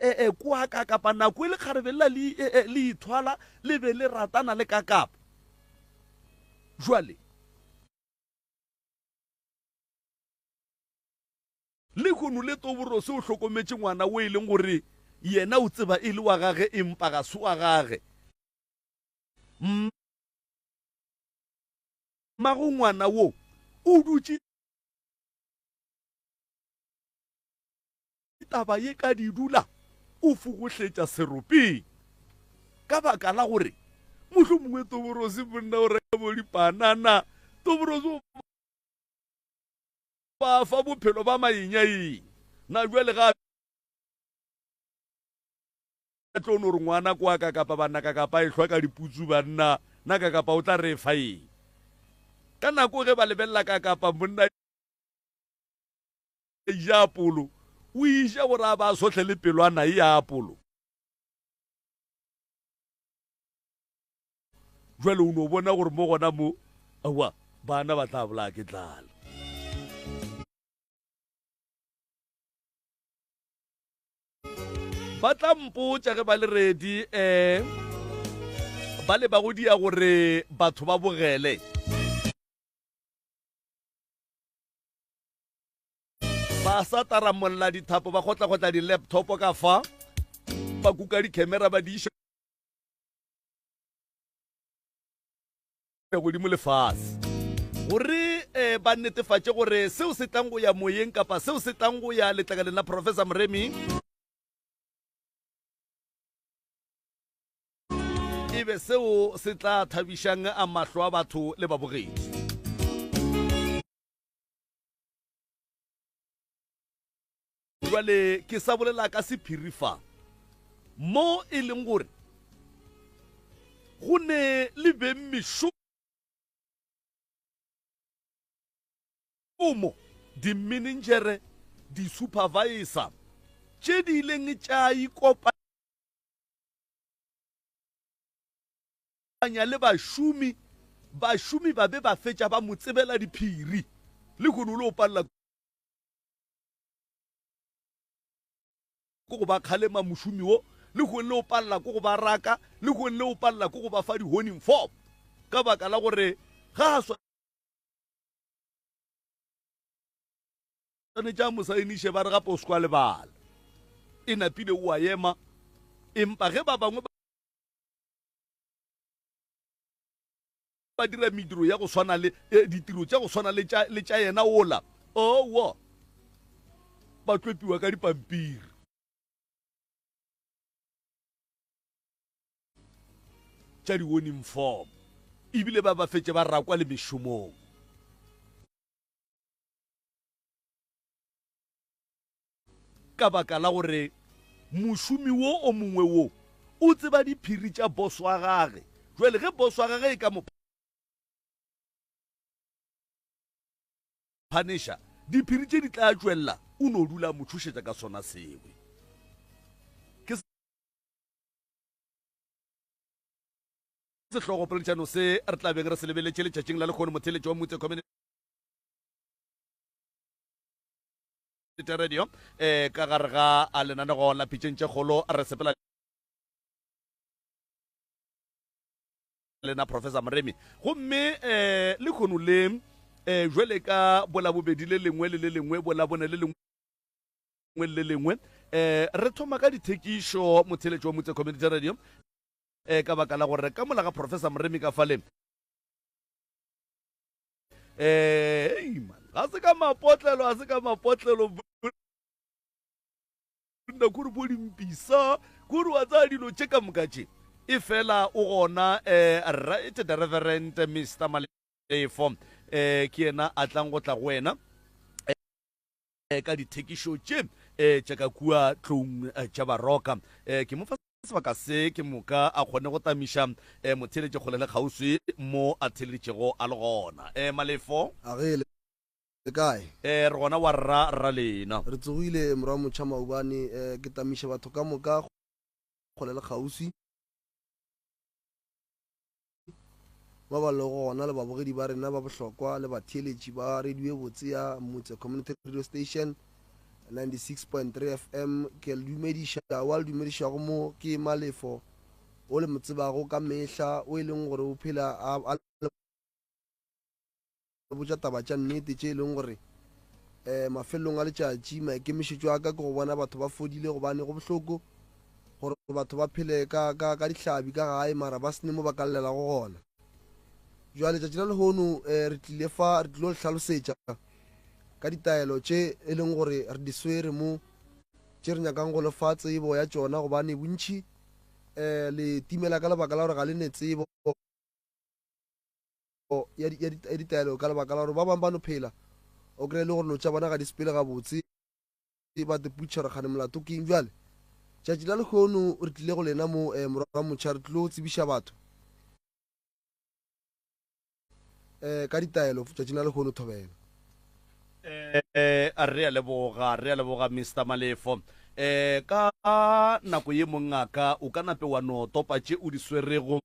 e, e, kwa Kakapa nako e lekgarebe lela le, e, e, le ithwala le be le ratana le Kakapa. Jwale. Lehono le Toborose o hlokometše ngwana wo e leng gore yena o tseba e le wa gage empa ga se wa gage. Mmago ngwana wo o dutše taba ye ka di dula o fogohletša seropeng ka baka la gore mohlomongwe Toborose monna o reka bo dipanana. Toborose o ba fa bophelo ba mainyaing. Na bjale ga a tlo no re ngwana kwa ka kapa banna ka kapa e hlwa ka diputsu banna, na ka kapa o tla re fa eng? Ka nako ge ba lebelela ka kapa monna ja apolo, o iša gore a ba sohle le pelwana e ya apolo. Jwale o no bona gore mo gona mo, aowa, bana ba tla bolaya ke tlala. Ba tla mpotša ge ba le ready, eh, ba le ba go dia gore batho ba bogele. Ba sa taramolla dithapo, ba kgotlakgotla di-laptop ka fa, ba kuka di-camera ba di iša godimo le fase gore um ba netefatše gore seo se tlang go ya moyeng kapa seo se tlang go ya letlakaleng la Professor Moremi e be seo se tla thabišang a mahlo a batho le babogedi. Bjale ke sa bolela ka sephiri fa, mo e leng gore go ne le beng mešomo, dimenenjere, di-supervisor tše di ileng tša ikopanya le bašomi, bašomi ba be ba fetša ba mo tsebela diphiri. Lehono o lo palela ke go ba kgalema mošomi wo, lehono le o palela ke go ba raka, lehono le o palela ke go ba fa di-warning form ka baka la gore ga a swanetše a mo saeniše ba re gape o se kwa lebala e napile o a ema empa ge ba bangwe ba dira mediro ya go swana le eh, ditiro tša go swana le tša le tša yena ola owo ba tlopiwa ka dipampiri tša di-warning form ebile ba ba fetše ba rakwa le mešomong. Ka baka la gore mošomi wo o mongwe wo o tseba diphiri tša boss wa gage. Jwale ge boss wa gage e ka mo phaneša, diphiri tše di tla tšwelela, o no dula a mo tšhošetša ka sona sewe. Ke sehlogopoledišano se re tla beng re se lebeletše letšatšing la lehono motheeletši wa Mutse Community Radio eh ka gare ga a lenanego la pitšeng tše kgolo re sepela lena Professor Moremi gomme eh le khono le eh jwale ka bolabobedi le lengwe le le lengwe bolabone le lengwe le lengwe eh re thoma ka dithekišo motheletšo wa Mutse Community Radio eh ka baka la gore ka mola ga Professor Moremi ka fale Eh, man, ga se ka mapotlelo, ga se ka mapotlelo. Nna kore bo dimpisa, kore wa tsaya dilo tše ka moka tše. E fela o gona eh right the Reverend Mr Malefo eh ke yena a tlang go tla go wena eh, ka dithekišo tše eh tša ka kua tlong eh, tša baroka. Eh ke mo fa Sebaka se ke moka a kgone go tamiša motheeletši kgole le kgauswi mo a theeleditšego a le gona. E, Malefo. A ge le kae? E, re gona wa rra, rra lena. Re tsogile morwa motšha maobane. E, ke tamiša batho ka moka kgole le kgauswi ba ba lego gona le babogedi ba rena ba bohlokwa le batheeletši ba radio e botse ya Motse Community Radio Station. 96.3 FM. Ke le dumediša, wa le dumedišago mo ke Malefo, o le mo tsebago ka mehla, o e leng gore o phela a, a le botša taba tša nnete tše e leng gore um mafelelong a letšatši maikemišetšo a ka ke go bona batho ba fodile, gobane go bohloko gore batho ba phele ka, ka, ka dihlabi ka gae mara ba se ne mo ba ka llelago gona. Jwale tšatši la lehono um re tlile fa re tlilo le hlalosetša ka ditaelo tše e leng gore re di swere mo, tše re nyakang go le fa tsebo ya tšona, gobane bontši um le timela ka lebaka la gore ga le ne tsebo ya, ya, ya ditaelo, ka lebaka la gore ba bangwe ba no phela o kry-e le gore lo tša bona ga di sepele gabotse, ba te putšha gore kgane molato ke eng. Bjale tšatši la lehono re tlile go lena mo um morwa wa motšha, re tlilo tsebiša batho um ka ditaelo tšatšing la lehono. Thobela. Eh, re a leboga, re a leboga Mister Malefo. Eh, ka nako ye mongaka o ka nape wa no topa tše o di swerego,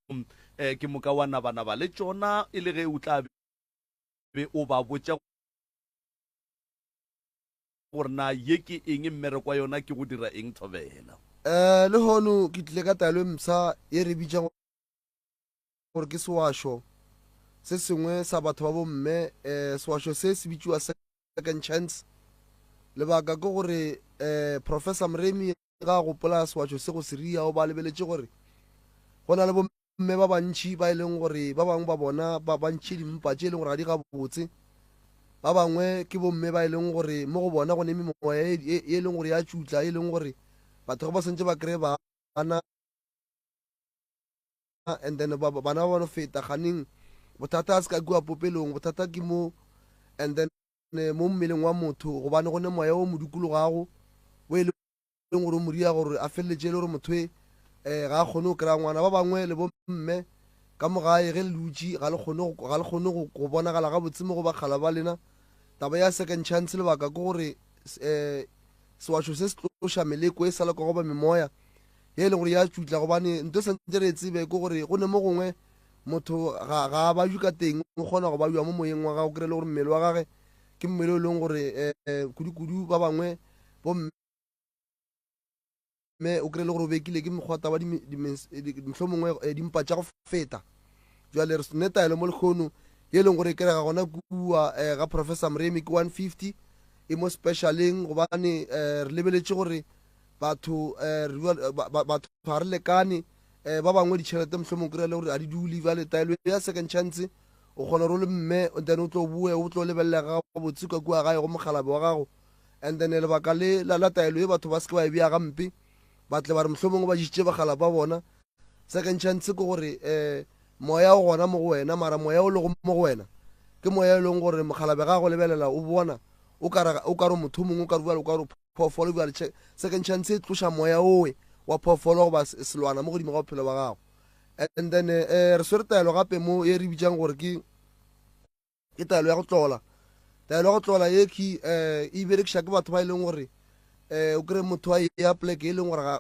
eh, ke moka wa nabanaba le tšona e le ge o tla be o ba botša gore na ye ke eng, mmereko wa yona ke go dira eng. Thobela. Eh, lehono ke tlile ka taelo e mpsha ye re bitša gore ke sewašo se sengwe sa batho ba bomme. Um sewašo se se bitšiwa second chance. Lebaka ke gore um Professor Moremi ga a gopola sewašo se go se ria, o ba lebeletše gore go na le bomme ba bantši ba e leng gore ba bangwe ba bona ba ba ntšhe dimpa tše e leng gore ga di gabotse. Ba bangwe ke bomme ba e leng gore mo go bona go ne memoya e, e, e leng gore ya tšutla, e leng gore batho ge ba santse ba kry bana and then ba bana ba no feta ganeng, bothata a se ka kua popelong, bothata ke mo and then mo mmeleng wa motho, gobane go ne moya o mo dikologago o e leng gore o mo dia gore a feleletše e le gore motho e um ga a kgone go kry-a ngwana. Ba bangwe le bomme ka mo gae ge le dutše ga le kgone ga le kgone go bonagala gabotse mo go bakgala ba lena. Taba ya second chance lebaka ke gore um sewašo se se tloša meleko e sa lekwa goba memoya ye e leng gore ya tšutla, gobane nto e santse re e tsebe ke gore go ne mo gongwe motho ga ga a bajwe ka teng, o kgona go bajwa mo moyeng wa gago, kry le gore mmele wa gage ke mmele o e leng gore um kudu-kudu ba bangwe bomme o kry le gore o bekile ke mekgwa taba mohlomongwe eh, dimpa tša go feta. Jwale re ne taelo mo lekgono ye e leng gore e kerega gona kua um ga Professor Moremi ke 150 e mo specialeng, gobane um re lebeletše gore batho um batho ga re lekane, um ba bangwe ditšhelete mohlomong kry-a le gore ga di dule. Bjale taelo ya second chance o kgona gore o le mme then o tlo boe o tlo lebelelega gabotse ka kua gae go mokgalabe wa gago. And then lebaka le la taelo ye batho ba se ke ba e bea gampe, ba tle ba re mohlomongwe ba ješitše bakgala ba bona. Second chance ke gore um moya o gona mo go wena, mara moya o lego mo go wena ke moya e leng gore mokgalabe ga go lebelela o bona o kare o kare motho mongwe, o kare bjale o kare phoofolo. Bjale second chance e tloša moya owe wa phoofolo goba selwana mo godimo ga bophelo ba gago. And then um re swere taelo gape mo e re bitsang gore ke ke taelo ya go tlola. Taelo ya go tlola ye ke um e berekiša ke batho ba e leng gore um o kry motho a ya poleke e leng gore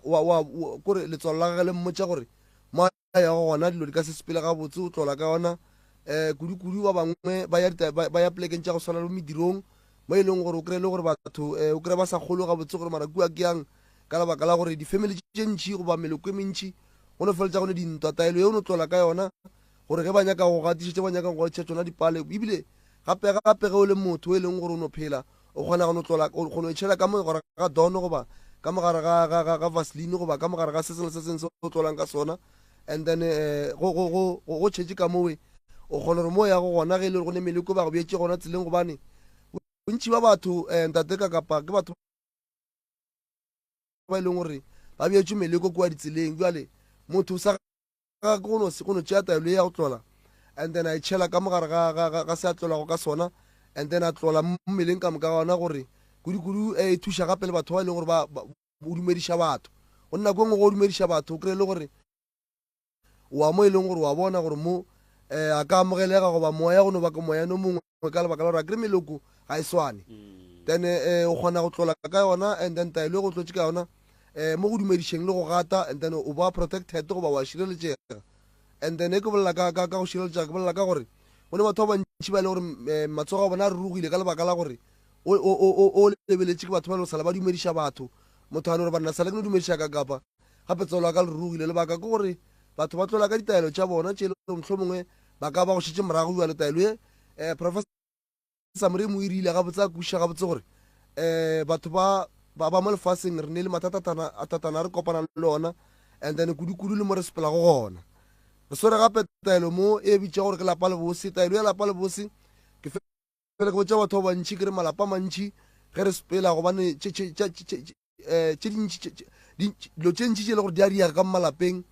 kore letswalo la gage le mmotša gore mo a yago gona dilo di ka se sepele gabotse, o tlola ka yona. Um kudu-kudu ba bangwe ba ya ba ya polekeng tša go swana le medirong mo e leng gore o kry-e le gore batho um o kry-e ba sa kgolo gabotse gore mara kua ke yang, ka lebaka la gore di-family tše ntši goba meloko e mentši go no feletša go ne dintwa. Taelo ye o no tlola ka yona gore ge ba nyaka go gatiša tše ba nyakang go gatiša tšona dipale, ebile gape gape ge o le motho e leng gore o no phela o kgona go no tlola, o kgona go e tšhela ka mo gare ga dono goba ka mo gare ga ga ga ga vaseline goba ka mo gare ga se sengwe le se sengwe se o tlolang ka sona. And then eh, go go go go tšhetše ka mowe o kgona gore mo yago gona ge e le gore go ne meleko ba go beetše gona tseleng, gobane bontši ba batho um ntate ka kapa ke batho ba e leng gore ba beetšwe meleko kua ditseleng. Jale motho sa ga go no go no tšea taelo ya go tlola and then a e tšhela ka mogare ga ga ga, ga se a tlolago ka sona, and then a tlola mo mmeleng ka moka ga ona, gore kudu-kudu e thuša gape le batho ba e leng gore ba o dumediša batho. Go nako e nngwe go o dumediša batho o kry-e le gore wa mo e leng gore wa bona gore mo um a ka amogelega goba moya go no ba ke moya no mongwe, ka lebaka la gore a kry meloko ga e swane. Then um o kgona go tlola ka yona, and then taelo e go tlotše ka yona um mo go dumedišeng le go gata, and then o ba protected goba wa šireletšega. And then e ke bolela ka, ka, ka go šireletšega, ke bolela ka gore go ne batho ba bantši ba e le gore um matsogo a bona a rurugile ka lebaka la gore O, o, o, o, o lebeletše ke batho ba no sala ba dumediša batho. Motho a no re banna sala ke no dumediša ka kapa. Gape tswalo ya ka le rurugile. Lebaka ke gore batho ba tlola ka ditaelo tša bona tše e lego mohlomongwe ba ka ba go šetše morago bjalo taelo ye. Eh, Professor Moremi o e rile gabotse a kwešiša gabotse gore eh, batho ba, ba, ba mo lefaseng re ne le mathatatana a tatana a re kopana le ona and then kudu-kudu le mo re sepelago gona. Re swere gape taelo mo e bitša gore ke lapa lebose. Taelo ya lapa lebose ke Pele ke botša batho ba bantši ke re malapa a mantši ge re sepela gobane tše tše tše tše eh, tše dintši dilo tše ntši tše e le gore di a diega ka malapeng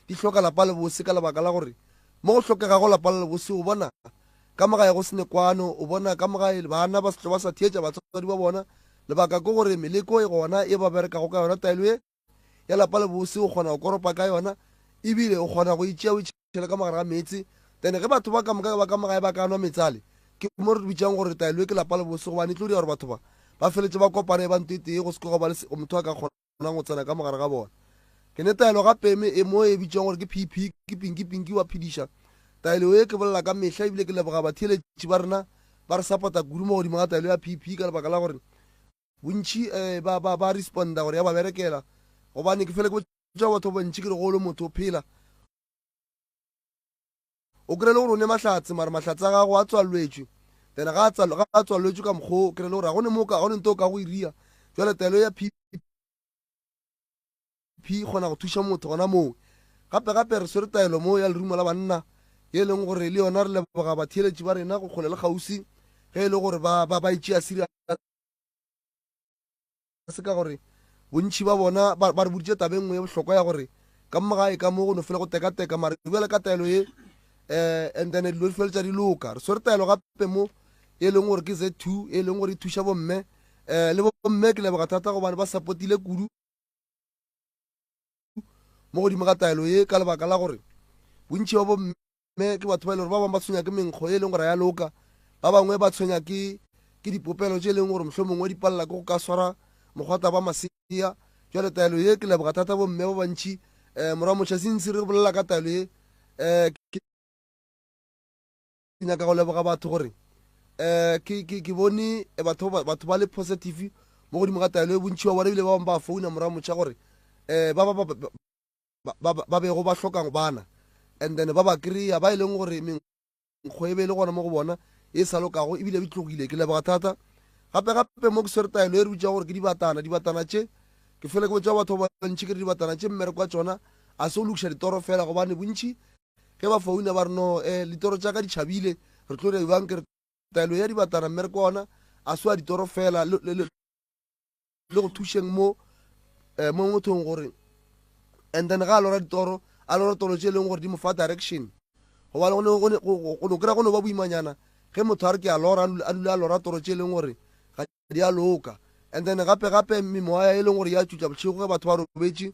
di hloka lapa le bose ka lebaka la gore mo go hlokegago lapa le bose o bona ka mo gae go sene kwano o bona ka mo gae bana ba setlo ba sa theetša batswadi ba bona lebaka ke gore meleko e gona e ba berekago ka yona taelo e ya lapa le bose o kgona go koropa ka yona ebile o kgona go itšea o tšhele ka mogare ga meetse then ge batho ba ka moka ba ka mo gae ba ka nwa meetse ale ke mo re bitsang gore taelo e ke lapa le bose gobane e tlo dira gore batho ba ba feletse ba kopane ba nto e tee go se go ba le motho a ka kgonang go tsena ka mogare ga bona ke ne taelo gape me e mo e bitsang gore ke pp ke pinki pinki wa phediša taelo e ke bolela ka mehla ebile ke leboga batheeletši ba rena ba re support-a kudu mo godimo ga taelo ya pp ka lebaka la gore bontši um ba ba ba responda gore ya ba berekela gobane ke fele ke botša batho ba bantši ke re golo motho o phela o kry-e le gore o ne mahlatse mare mahlatse a gago a tswalwetšwe then ga a tswalwetšwe ka mokgwa o kry-e le gore ga go ne mo ga go ne nto o ka go iria jale taelo ya p p kgona go thuša motho gona moo gape gape re swere taelo mo ya lerumo la banna ye e leng gore le yona re leboga batheeletši ba rena go kgole le kgauswi ge e le gore ba ba ba itšea serious se ka gore bontši ba bona ba re boditše taba e nngwe ye bohlokwa ya gore ka mo gae ka mo go no fela go tekateka mare bjale ka taelo ye um and then dilo di feletša di loka re swere taelo gape mo e leng gore ke z2 e leng gore e thuša bomme um le bomme ke leboga thata gobane ba supportile kudu mo godimo ga taelo ye ka lebaka la gore bontši ba bomme Mme ke batho ba e leng gore ba bangwe ba tshwenya ke menkgo e leng gore ya loka, ba bangwe ba tshwenya ke ke dipopelo tše e leng gore mohlomongwe di palela ke go ka swara mokgwata ba masea. Jwale taelo ye ke leboga thata bomme ba bantši. Um morwa motšha since re bolela ka taelo ye um ke nyaka go leboga batho gore um ke ke ke bone batho batho ba le positive mo godimo ga taelo ye bontši ba bona ebile ba bangwe ba founa morwa motšha gore um ba ba ba, ba, ba bego ba hloka bana and then ba ba kry-a ba e leng gore menkgo e be e le gona mo go bona e sa lokago ebile e tlogile ke leboga thata gape gape mo ke swere taelo e re bitša gore ke dibatana dibatana tše ke fele ke botša batho ba bantši ke re dibatana tše mmereko wa tšona a se o lokiša ditoro fela gobane bontši ge ba founa ba re no um ditoro tša ka di tšhabile re tlo re bang ke re taelo ya dibatana mmereko wa ona a se wa ditoro fela le go thušeng mo eh, mo mothong gore and then ga a lora ditoro a lora toro tše e leng gore di mo fa direction gobane go no kry-a go no ba boimanyana ge motho a re ke a lora a dula a lora toro tše e leng gore ga di a loka and then gape gape memoya e leng gore ya tšutša bošego ge batho ba robetše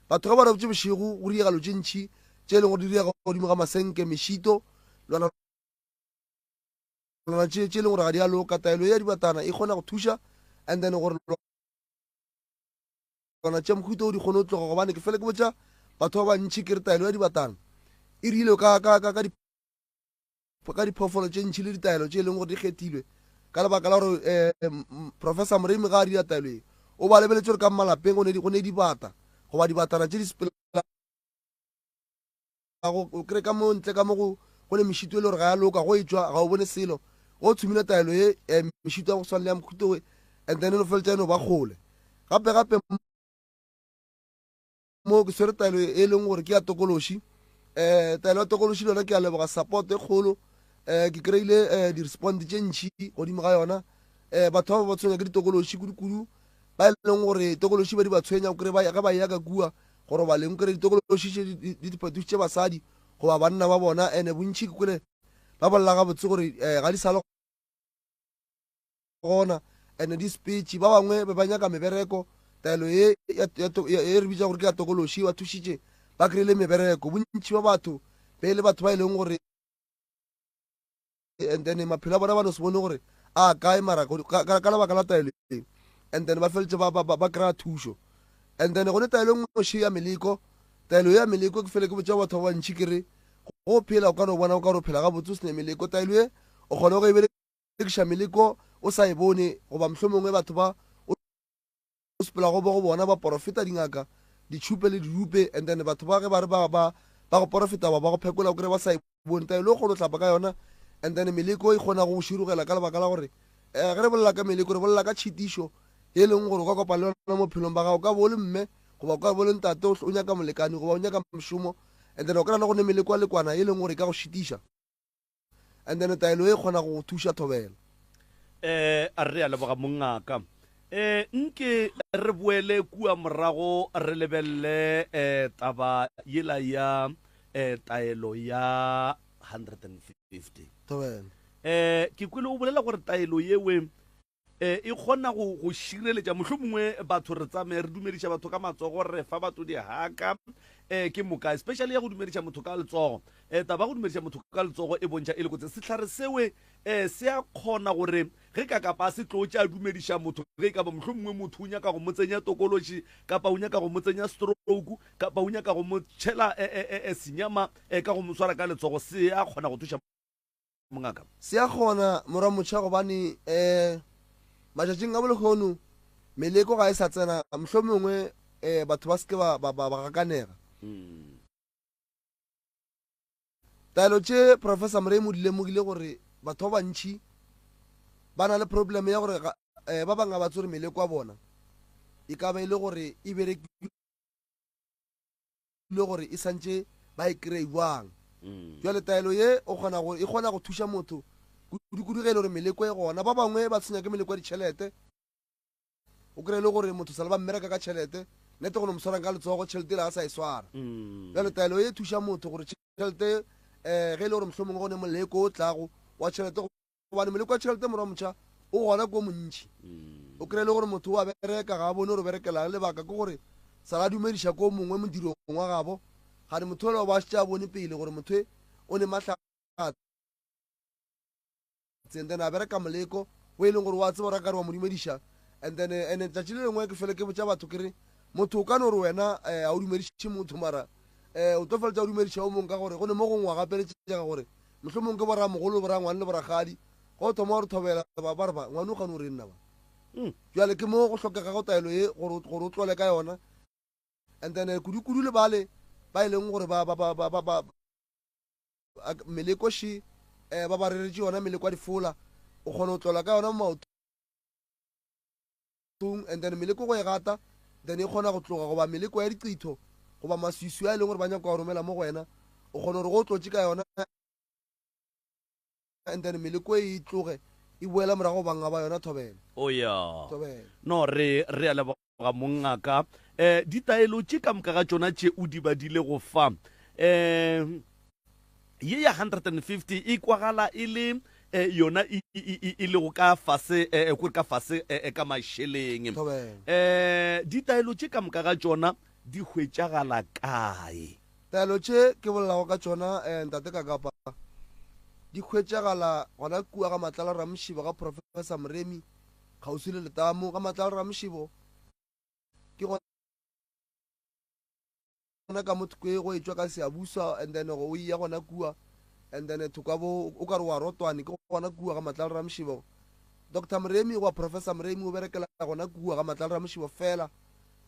batho ge ba robetše bošego go diegalo tše ntšhi tše e leng gore di diega godimo ga masenke mešito lona lona tše tše e leng gore ga di a loka taelo ya dibatana e kgona go thuša and then gore lona tše mohuta o di kgone go tloga gobane ke fele ke botša batho ba bantšhi ke re taelo ya dibatana e rile ka ka ka ka di ka diphoofolo tše ntšhi le ditaelo tše e leng gore di kgethilwe ka lebaka la gore um professor Moremi ga a dira taelo e o ba lebeletse gore ka malapeng go ne dibata goba dibatana tše di sepela go o kry ka mo ntle ka mo go go le mešito e le gore ga ya loka go e tšwa ga o bone selo go tshumile taelo ye eh, mešito ya go swana le ya mohuto and then no feletša eno ba kgole gape gape mo ke swere taelo e leng gore ke ya tokološi um taelo ya tokološi le yona ke a leboga support e kgolo um ke kry-ile um di-respond tše ntšhi godimo ga yona um batho ba ba tshwenya ke ditokološi kudu-kudu ba e leng gore tokološi ba di ba tshwenya o kry ge ba ya ka kua go robaleng kry ditokološi tše di di fetošitše basadi goba banna ba bona ene bontši ke kwele ba bolela gabotse gore um ga di sa le gona ene di sepetše ba bangwe be ba nyaka mebereko taelo ye e re bitša gore ke ya tokološi ba thušitše ba kry-ile mebereko bontši ba batho be e le batho ba e leng gore and then maphelo a bona ba no se bone gore a kae mara ka lebaka la taelo e and then ba feletse ba, ba, ba, ba kry-a thušo and then go ne taelo e nngwe še ya meleko taelo ya meleko ke fele ke botša batho ba bantšhi ke re go phela o ka no bona o ka re o phela gabotse o se ne meleko taelo e o kgona go e Berekiša meleko o sa e bone, goba mohlomongwe batho ba o sepelago bo go bona ba porofeta dingaka, ditšhupe le didupe, and then batho ba ge ba re ba ba ba go porofeta ba ba go phekola o kry ba sa e bone. Taelo o kgona go hlapa ka yona, and then meleko e kgona go širogela ka lebaka la gore um ge re bolela ka meleko re bolela ka tšhitišo e leng gore o ka kopana le yona mo bophelong ba gago, ka bo o le mme goba o ka bo o le ntate o nyaka molekane goba o nyaka mošomo, and then o kry-a le go ne meleko ya lekwana e leng gore e ka go šitiša. And then taelo e kgona go go thuša thobela. Eh, re a leboga mongaka. Eh, nke re boele kua morago re lebelele eh, taba yela ya eh, taelo ya 150. Thobela. Eh, ke kwele o bolela gore taelo yewe E, e kgona go, go šireletša. Mohlomongwe batho re tsamaye re dumediša batho ka matsogo, re fa batho dihaka, e, ke moka, especially ya go dumediša motho ka letsogo. E, taba ya go dumediša motho ka letsogo e bontšha e le kotsi. Sehlare sewe, e, se a kgona gore ge ka kapa a se tlotše a dumediša motho, ge e ka ba mohlomongwe motho o nyaka go mo tsenya tokološi, kapa o nyaka go mo tsenya stroke, kapa o nyaka go mo tšhela e, e, e, e, senyama, e, ka go mo swara ka letsogo, se a kgona go thuša. Mongaka. Se a kgona, morwamotšha, gobane um matšatšing a bolehono meleko ga e sa tsena, mohlomongwe um batho ba se ke ba, ba, ba, ba gakanega. Taelo tše Professor Moremi o di lemogile gore batho ba bantši ba na le problem ya gore ga, um ba bangwe ga ba tsore meleko ya bona e ka ba e le gore e berekile le gore e santše ba e kry bjang. Bjale taelo ye o kgona go e kgona go thuša motho kudu-kudu ge e le gore meleko e gona. Ba bangwe ba tshwenya ke meleko ya ditšhelete, o kry-e le gore motho sale ba mmereka ka tšhelete, nete go no mo swarang ka letsogo tšhelete ele ga sa e swara. Bjale taelo ye e thuša motho gore tšhelete um ge e le gore mohlomongwe go ne moleko o tlago wa tšhelete, Gobane moleko wa tšhelete morwa motšha o gona ko montši. O kry-e le gore motho o a bereka ga a bone gore o berekelang, lebaka ke gore sala a dumediša ko mongwe modirong wa gabo, gane motho yola o ba šetše a bone pele gore motho e o ne mahlatse, and then a bereka moleko o e leng gore wa tseba gore a kare wa mo dumediša, and then ene tšatši le lengwe ke fele ke botša batho ke re motho o ka no re wena ga o dumediše motho mara um o tlo feletša o dumediša o mongwe ka gore go ne mo gongwe wa gapeletšega gore Mohlomong ke boramogolo, borangwane le borakgadi. Ge o thoma go re thobela, ba ba re ba, ngwane o gane o reng na ba? Bjale ke mo go hlokegago taelo ye gore, gore o tlole ka yona. And then kudu-kudu le bale ba e leng gore ba, ba, ba, ba, ba, ba, meleko še, eh, ba ba reretše yona meleko ya difola, o kgona go tlola ka yona mo maotong and then meleko go e gata then e kgona go tloga, goba meleko ya diqitho goba maswiswi a e leng gore ba nyaka go romela mo go wena, o kgona gore go o tlotše ka yona and then meleko e tloge e boela morago banga ba yona. Thobela. O ya. Thobela. No, re re a leboga mongaka. Eh, ditaelo tše ka moka ga tšona tše o di badile go fa, eh, ye ya 150 e kwagala e le eh, yona e, e, e, e lego ka fase eh, kore ka fase eh, ka mašeleng. Thobela. Eh, ditaelo tše ka moka ga tšona di hwetšagala kae? Taelo tše ke bolelago ka tšona, eh, Ntate Kakapa, di hwetšagala gona kua ga Matlala Ramoshibo ga Professor Moremi, kgauswi le letamo. Ga Matlala Ramoshibo ke gona ka mo thoko e go etšwa ka Seabuswa, and then go eya gona kua, and then thoko ya bo o ka re wa Rotwane, ke gona kua ga Matlala Ramoshibo. Doctor Moremi goba Professor Moremi o berekela gona kua ga Matlala Ramoshibo fela.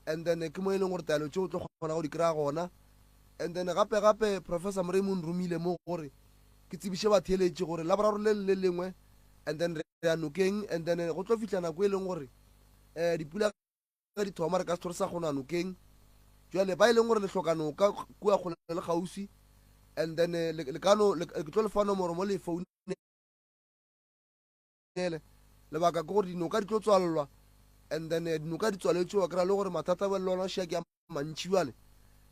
And then ke mo e leng gore taelo tše o tlo kgona go di kry-a gona. And then gape gape Professor Moremi o nromile mo gore ke tsebiše batheeletši gore Laboraro le le lengwe and then re ya nokeng, and then go tlo fihla nako e leng gore um dipula ge di thoma re ka se tlhore sa kgona nokeng. Jale ba e leng gore le hloka noka kua kgole le kgauswi, and then le ka no ke tlo le fa nomoro mo le founele. Lebaka ke gore dinoka di tlo tswalelwa, and then dinoka di tswaletšwe, wa kry-a le gore mathata ba le ona šia ke a mantši. Bjale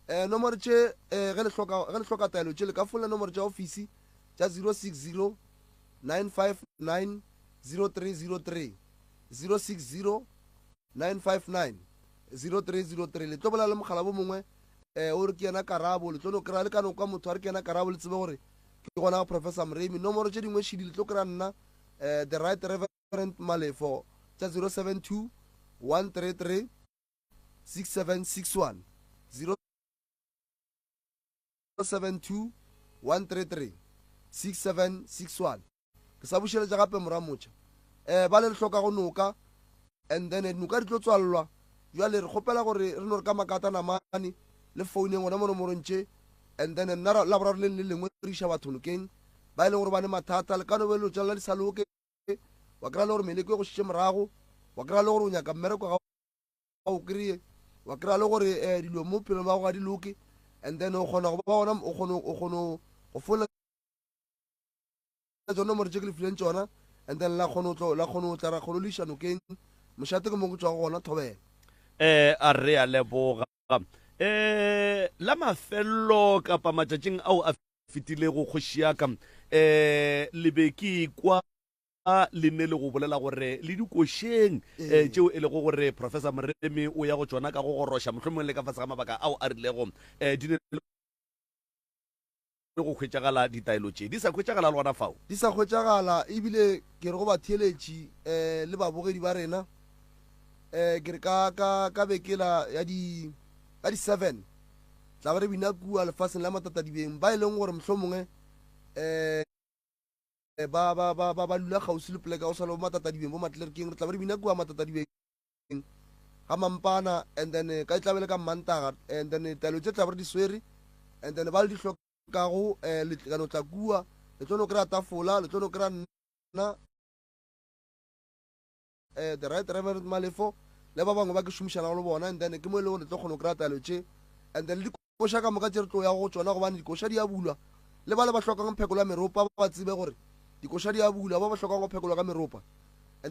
um nomoro tše um ge le hloka, ge le hloka taelo tše le ka founela nomoro tša ofisi tša 060 959 0303, 060 959 0303. Le tlo bolela le mogala bo mongwe um o re ke yena Karabo, le tlo no kry-a le ka no kwa motho a re ke yena Karabo, le tsebe gore ke gona ga Professor Moremi. Nomoro tše dingwe šidi le tlo kry-a nna eh, the Right Reverend Malefo tša 072 133 6761, 072 133 6761. Ke sa bušeletša gape moramotšha. Um ba le re hlokago noka and then dinoka di tlo tswalelwa. Bjale re kgopela gore re no re ka makata namane le founeng gona mo nomorong tše and then nna Laboraro le le lengwe re iša batho nokeng ba e leng gore ba ne mathata le ka no be dilo tša lena di sa loke wa kry-a le gore meleko e go šitše morago wa kry-a le gore o nyaka mmereko ga o kry-e wa kry-a le gore um dilo mo phelong ba go ga di loke and then o kgona go ba gona o kgona o kgona go fola tsone nomoro tše ke le fileng tsona and then la kgona go la kgona go tla ra kgona go le iša nokeng mošate ke mo go tšwago gona thobela. Eh a re a leboga eh la mafello kapa matšatšing ao a fetilego kgoši ya ka eh le be ke kwa le ne le go bolela gore le dikošeng eh tšeo e lego gore Professor Moremi o ya go tšona ka go goroša mohlomongwe le ka fase ga mabaka ao a rilego eh di ne le go hwetšagala ditaelo tše di sa hwetšagala le gona fao? Di sa hwetšagala, ebile ke re go batheeletši um le babogedi ba rena um ke re ka, ka, ka bekela ya di, ka di seven tla be re bina kua lefaseng la Matatadibeng, ba e leng gore mohlomongwe um ba, ba, ba, ba, ba lula kgauswi le poleke ya go swana le bo Matatadibeng, bo Matlerkeng, re tla be re bina kua Matatadibeng ga Mampana, and then ka e tla be le ka Mmantaga, and then taelo tše tla be re di swere, and then ba le di hlokago um le ka no tla kua, le tlo no kry-a tafola, le tlo no kry-a nna, um the right reverend Malefo le ba bangwe ba ke šomišanago le bona, and then ke mo e le gore le tlo kgona go kry-a taelo tše, and then le dikoša ka moka tše re tlo yago go tšona, gobane dikoša di a bulwa, le ba le ba hlokang phekolo ya meropa ba tsebe gore dikoša di a bulwa, ba ba hlokang go phekolwa ka meropa.